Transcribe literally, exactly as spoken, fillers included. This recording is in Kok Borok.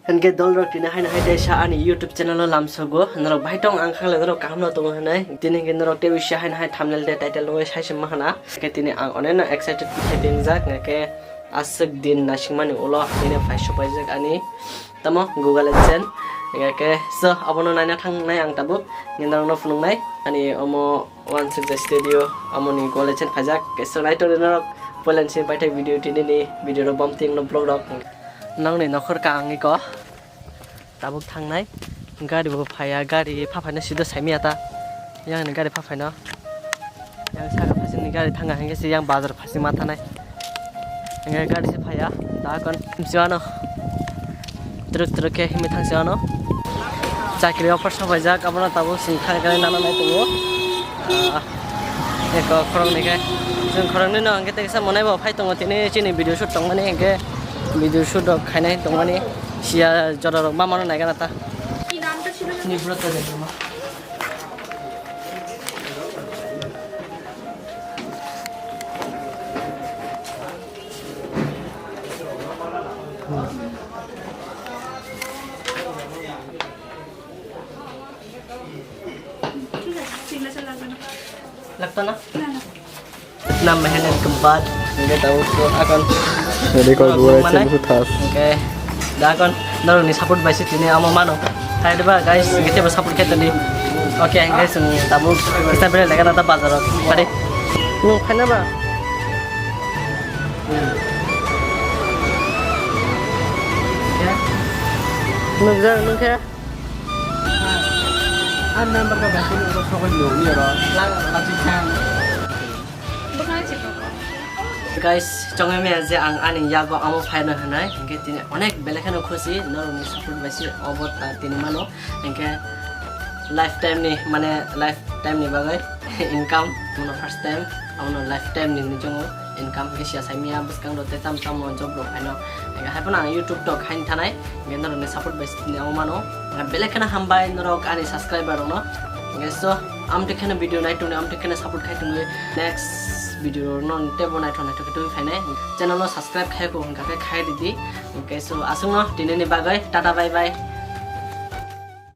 Hinkhe dolrok tini haino hai teisa ani YouTube channel o lamsogo. Norok bai tong ang khangle norok kaham no tongo hinwi. Tini hinkhe norok tei bisa haino hai thumbnail tei title nugwi sai se ma hana. Hinkhe tini ang oneno excited khe tingjak. Hinkhe aswk din naisingmani ulo tini phai sopaijak ani tamo Google AdSense. Hinkhe so abono naina thangnai ang tabuk. Hinkhe norokno phunuknai ani omo One Six Studio amoni Google AdSense phaijak. Hinkhe so naitok norok poilansi paithak video tini ni video rok bom tini no vlog rok. Nangni nokhor ka ang iko. Tabuk thangnai. Gari bo phaiya, gari pha phaino sido saimaya ta. Yang ni gari pha phaino. Yang saka phasini gari thanga hingke se yang bazar phasi ma thanai. Hingke gari se phaiya. Da kon simsi ano. Truk truk ke himi thangsi ano. Chakri offer sobaijak abono tabuk sing thang khe nana nai tongo. Ah, eko khoroknwi khe. Chwng khoroknwi no hwnkhe teksa monai bo phai tongo tini chini video shoot tongmani hwnkhe video shoot rok khainai tongmani siya jora rok ma mano naikha na ta. Ni bro ta de ma. Lagto na? Na, na. Na mehenet kempat. Hingke tau tu akan. Jadi kalau Norok gue nung mana? Cek itu tas. Oke. Da akan norok ni support bai sih ini amo mano. Hai deba guys, kita ber support kita di. Oke guys, ini tabu kita beri lagi nata bazar. Tadi. Nung kena ba? Nung jang nung khe. Ang number ka bakti ni ulo sokoi nung ni oro. Lang, lang, lang, lang. Guys, chongmani je ang ani yago amo phaino hinai, hingke tini onek belai kheno khusi, norokni support bai se obo ta tini mano, hingke lifetime ni, mane lifetime ni bagwi income, mano first time, amo lifetime ni nujungo income khe siya saimya bwskang rok tei tamo tamo job rok phaino, hingke haiphano ang YouTube tok hain thanai, hingke norokni support bai se tini amo mano, hingke belai kheno hambai norok ani subscriber rokno, hingke so, amtwi kheno video nai tongni, amtwi kheno support khai tongni, next video no tebo naithok naithok khe twi phainai. Channel no subscribe khai bo hwnkha khe khai ridi. Okay, so aswkno tinini bagwi tata bye bye.